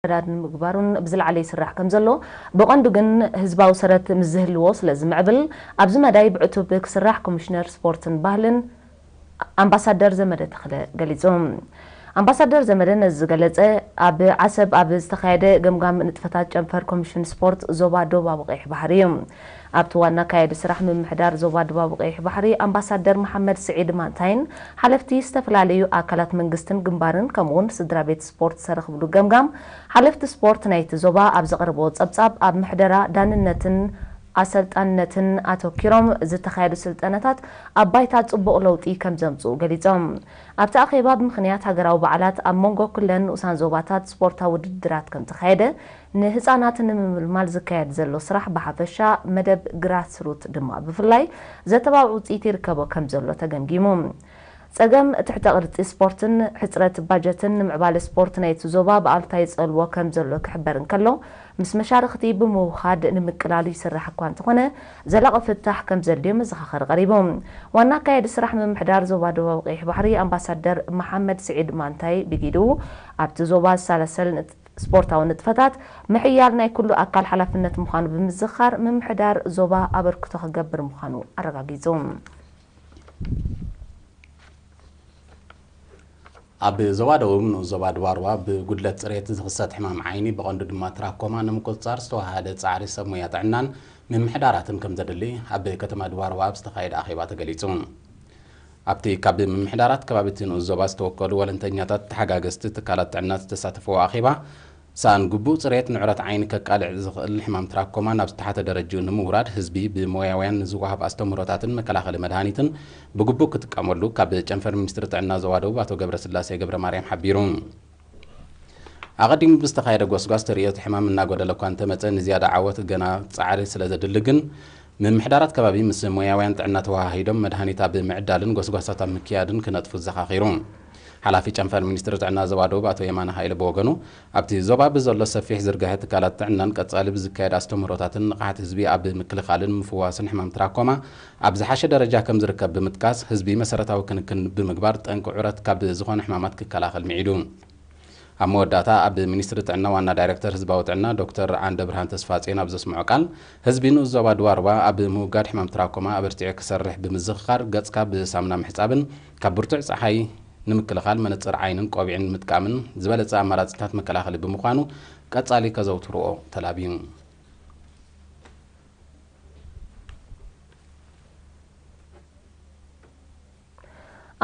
ንምዕዳድ ንምግባሩን ብዝለዓለ ይስራሕ ከም ዘሎ፣ ብቐንዱ ግን ህዝባዊ ሰረት ምስ ዝህልዎ ስለ ዝምዕብል፣ ኣብዚ መዳይ ብዕቱብ ክስራሕ ኮሚሽነር ስፖርትን ባህልን ኣምባሳደር ዘመደ ተኽለ ገሊጹ። ኣምባሳደር ዘመደ ነዚ ዝገለጸ፣ ኣብ ዓሰብ ኣብ ዝተኻየደ ገምጋም ንጥፈታት ጨንፈር ኮሚሽን ስፖርት ዞባ ደቡባዊ ቀይሕ ባሕሪ እዩ። ኣብቲ ዋና ኣካያዲ ስራሕ ምምሕዳር ዞባ ደቡባዊ ቀይሕ ባሕሪ ኣምባሳደር መሓመድ ስዒድ ማንታይን ሓለፍቲ ዝተፈላለዩ ኣካላት መንግስትን ግንባርን ከምኡውን ስድራ ቤት ስፖርት ዝተረኽብሉ ገምጋም፣ ሓለፍቲ ስፖርት ናይቲ ዞባ ኣብ ዘቕርብዎ ጸብጻብ ኣብ ምሕደራ ዳንነትን ኣሰልጣንነትን ኣተኪሮም ዝተኻየዱ ስልጠናታት ኣብ ባይታ ጽቡቕ ለውጢ ከም ዘምጽኡ ገሊጾም። ኣብቲ ኣኼባ ብምኽንያት ሃገራዊ በዓላት ኣብ መንጎ ኩለን ንኡሳን ዞባታት ስፖርታዊ ውድድራት ከም ተኻየደ፣ ንህጻናት ንምምልማል ዝካየድ ዘሎ ስራሕ ብሓፈሻ መደብ ግራስሩት ድማ ብፍላይ ዘተባብዕ ውጽኢት ይርከቦ ከም ዘሎ ተገምጊሙ። ጸገም ትሕተ ቅርጺ ስፖርትን ሕጽረት ባጀትን ንምዕባለ ስፖርት ናይቲ ዞባ ብኣሉታ ይጸልዎ ከም ዘሎ ክሕበር እንከሎ፣ ምስ መሻርኽቲ ብምውሃድ ንምቅላሉ ይስራሕ እኳ እንተኾነ፣ ዘላቒ ፍታሕ ከም ዘድልዮ መዘኻኸሪ ቀሪቡ። ዋና ኣካያዲ ስራሕ ምምሕዳር ዞባ ደቡባዊ ቀይሕ ባሕሪ ኣምባሳደር መሓመድ ስዒድ ማንታይ ብጊድኡ፣ ኣብቲ ዞባ ዝሰላሰል ንጥ-፣ ስፖርታዊ ንጥፈታት ምሕያል ናይ ኩሉ ኣካል ሓላፍነት ምዃኑ ብምዝኻር፣ ምምሕዳር ዞባ ኣበርክቶ ክገብር ምዃኑ ኣረጋጊጹ። ኣብ ዞባ ደቡብ ንኡስ ዞባ ድባርዋ ብጉድለት ጽሬት ዝኽሰት ሕማም ዓይኒ፣ ብቐንዱ ድማ ትራኮማ ንምቁጽጻር ዝተወሃደ ጻዕሪ ሰብ ሞያ ጥዕናን ምምሕዳራትን ከም ዘድሊ ኣብ ከተማ ድባርዋ ኣብ ዝተኻየደ ኣኼባ ተገሊጹ። ኣብቲ ካብ ምምሕዳራት ከባቢ እቲ ንኡስ ዞባ ዝተወከሉ ወለንተኛታት ተሓጋገዝቲ ትካላት ጥዕና ዝተሳተፈዎ ኣኼባ፣ ሰኣን ግቡእ ጽሬት ንዕረት ዓይኒ ከቃልዕ ዝኽእል ሕማም ትራኮማ ናብ ዝተሓተ ደረጅኡ ንምውራድ ህዝቢ ብሞያውያን ንዝወሃብ ኣስተምህሮታትን መከላኸሊ መድሃኒትን ብግቡእ ክጥቀመሉ ካብ ጨንፈር ሚኒስትሪ ጥዕና ዞባ ደቡብ ኣቶ ገብረስላሴ ገብረ ማርያም ሓቢሩ። ኣቐዲሙ ብዝተኻየደ ጎስጓስ ተርእዮ እቲ ሕማም እናጎደለ እኳ እንተመጸ ንዝያዳ ዓወት ገና ጻዕሪ ስለ ዘድሊ ግን ምምሕዳራት ከባቢ ምስ ሞያውያን ጥዕና ተወሃሂዶም መድሃኒት ኣብ ምዕዳልን ጎስጓሳት ኣብ ምክያድን ክነጥፉ ዘኻኺሩ። ሓላፊ ጨንፈር ሚኒስትሪ ጥዕና ዞባ ደቡብ ኣቶ የማነ ሃይለ ብወገኑ፣ ኣብቲ ዞባ ብዘሎ ሰፊሕ ዝርጋሐ ትካላት ጥዕናን ቀጻሊ ብዝካየድ ኣስተምህሮታትን ንቕሓት ህዝቢ ኣብ ምክልኻልን ምፍዋስን ሕማም ትራኮማ ኣብ ዝሓሸ ደረጃ ከም ዝርከብ ብምጥቃስ፣ ህዝቢ መሰረታዊ ክንክን ብምግባር ጠንቂ ዑረት ካብ ዝኾነ ሕማማት ክከላኸል ምዒዱ። ኣብ መወዳእታ ኣብ ሚኒስትሪ ጥዕና ዋና ዳይሬክተር ህዝባዊ ጥዕና ዶክተር ዓንደብርሃን ተስፋጽዮን ኣብ ዘስምዖ ቃል፣ ህዝቢ ንኡስ ዞባ ድባርዋ ኣብ ምውጋድ ሕማም ትራኮማ ኣበርቲዑ ክሰርሕ ብምዝኽኻር፣ ገጽካ ብሳሙና ምሕጻብን ካብ ብርቱዕ ጸሓይ ንምክልኻል መነጽር ዓይንን ቆቢዕን ምጥቃምን ዝበለጸ ኣማራጺታት መከላኸሊ ብምዃኑ ቀጻሊ ከዘውትርኦ ተላብዩ።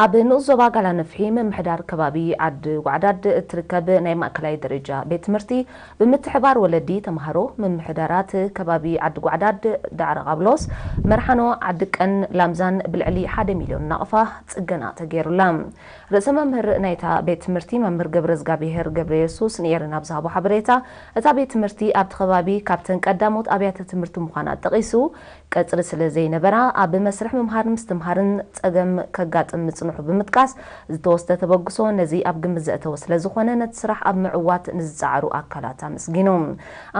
ኣብ ንኡስ ዞባ ጋላ ነፍሒ ምምሕዳር ከባቢ ዓዲ ጓዕዳድ እትርከብ ናይ ማእከላይ ደረጃ ቤት ትምህርቲ ብምትሕባር ወለዲ ተምሃሮ ምምሕዳራት ከባቢ ዓዲ ጓዕዳድ፣ ዳዕሮ ቃብሎስ፣ መርሓኖ፣ ዓዲ ቀን፣ ላምዛን ብልዕሊ ሓደ ሚልዮን ናቕፋ ጽገና ተገይሩላ። ርእሰ መምህር ናይታ ቤት ትምህርቲ መምህር ገብረ እግዚኣብሔር ገብረ የሱስ ንኤረና ኣብ ዝሃቦ ሓበሬታ፣ እታ ቤት ትምህርቲ ኣብቲ ከባቢ ካብተን ቀዳሞት ኣብያተ ትምህርቲ ምዃና ጠቒሱ፣ ቀጽሪ ስለ ዘይነበራ ኣብ መስርሕ ምምሃር ምስትምሃርን ጸገም ከጋጥም ምጽንሑ ብምጥቃስ፣ ዝተወስደ ተበግሶ ነዚ ኣብ ግምት ዘእተወ ስለ ዝኾነ ነቲ ስራሕ ኣብ ምዕዋት ንዝጸዓሩ ኣካላት ኣመስጊኑ።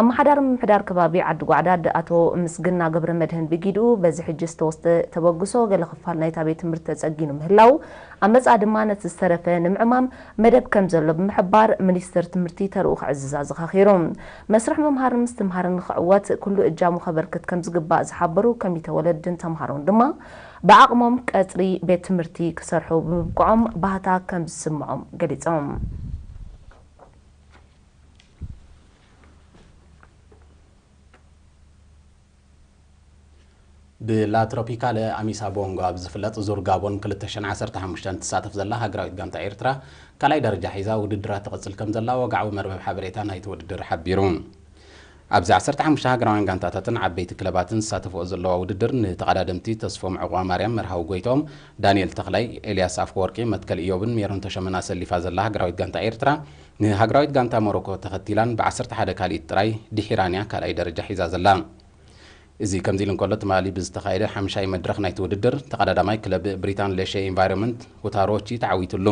ኣመሓዳሪ ምምሕዳር ከባቢ ዓዲ ጓዕዳድ ኣቶ ምስግና ገብረ መድህን ብጊድኡ፣ በዚ ሕጂ ዝተወስደ ተበግሶ ገለ ክፋል ናይታ ቤት ትምህርቲ ተጸጊኑ ምህላው፣ ኣብ መጻኢ ድማ ነቲ ዝተረፈ ንምዕማም መደብ ከም ዘሎ ብምሕባር፣ ሚኒስትር ትምህርቲ ተርኡ ክዕዝዝ ኣዘኻኺሩ። መስርሕ ምምሃርን ምስትምሃርን ንኽዕወት ኩሉ እጃሙ ከበርክት ከም ዝግባእ ዝሓበሩ ኮሚተ ወለድን ተምሃሮን ድማ፣ ብዓቕሞም ቀጽሪ ቤት ትምህርቲ ክሰርሑ ብምብቅዖም ባህታ ከም ዝስምዖም ገሊጾም። ብላ ትሮፒካለ ኣሚሳ ቦንጎ ኣብ ዝፍለጥ ዙር ጋቦን ክልተ ሽሕን ዓሰርተ ሓሙሽተን ትሳተፍ ዘላ ሃገራዊት ጋንታ ኤርትራ ካልኣይ ደረጃ ሒዛ ውድድራ ትቕጽል ከም ዘላ ወግዓዊ መርበብ ሓበሬታ ናይቲ ውድድር ሓቢሩ። ኣብዚ ዓሰርተ ሓሙሽተ ሃገራውያን ጋንታታትን ዓበይቲ ክለባትን ዝሳተፍኦ ዘለዋ ውድድር፣ ንተቐዳደምቲ ተስፎም ዕቑባ ማርያም፣ መርሃዊ ጎይትኦም፣ ዳንኤል ተኽላይ፣ ኤልያስ ኣፈወርቂ፣ መትከል ኢዮብን ሜሮን ተሾመን ኣሰሊፋ ዘላ ሃገራዊት ጋንታ ኤርትራ፣ ንሃገራዊት ጋንታ ሞሮኮ ተኸቲላን ብዓሰርተ ሓደ ካልኢት ጥራይ ድሒራን እያ ካልኣይ ደረጃ ሒዛ ዘላ። እዚ ከምዚ ኢሉ እንከሎ፣ ትማሊ ብዝተኻየደ ሓምሻይ መድረኽ ናይቲ ውድድር፣ ተቐዳዳማይ ክለብ ብሪታን ሌሼ ኢንቫይሮንመንት ሁታሮቺ ተዓዊቱሉ።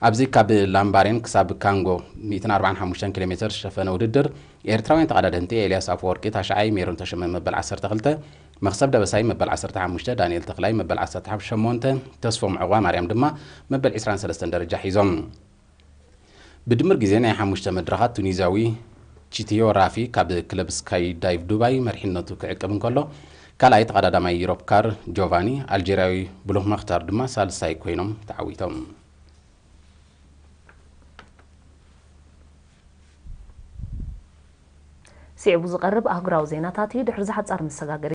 ኣብዚ ካብ ላምባሬን ክሳብ ካንጎ ሚእትን ኣርባዓን ሓሙሽተን ኪሎ ሜትር ዝሸፈነ ውድድር፣ ኤርትራውያን ተቐዳደምቲ ኤልያስ ኣፈወርቂ ታሽዓይ፣ ሜሮን ተሾመ መበል ዓሰርተ ክልተ፣ መኽሰብ ደበሳይ መበል ዓሰርተ ሓሙሽተ፣ ዳንኤል ተኽላይ መበል ዓሰርተ ሸሞንተ፣ ተስፎም ዕቑባ ማርያም ድማ መበል ዕስራን ሰለስተን ደረጃ ሒዞም። ብድምር ግዜ ናይ ሓሙሽተ መድረኻት ቱኒዝያዊ ቺቲዮ ራፊ ካብ ክለብ ስካይ ዳይቭ ዱባይ መሪሕነቱ ክዕቅብ እንከሎ፣ ካልኣይ ተቐዳዳማይ ዩሮፕ ካር ጆቫኒ ኣልጀርያዊ ብሉህ መኽታር ድማ ሳልሳይ ኮይኖም ተዓዊቶም። ስዒቡ ዝቐርብ ኣህጉራዊ ዜናታት እዩ። ድሕሪ ዝሓጻር መሰጋገሪ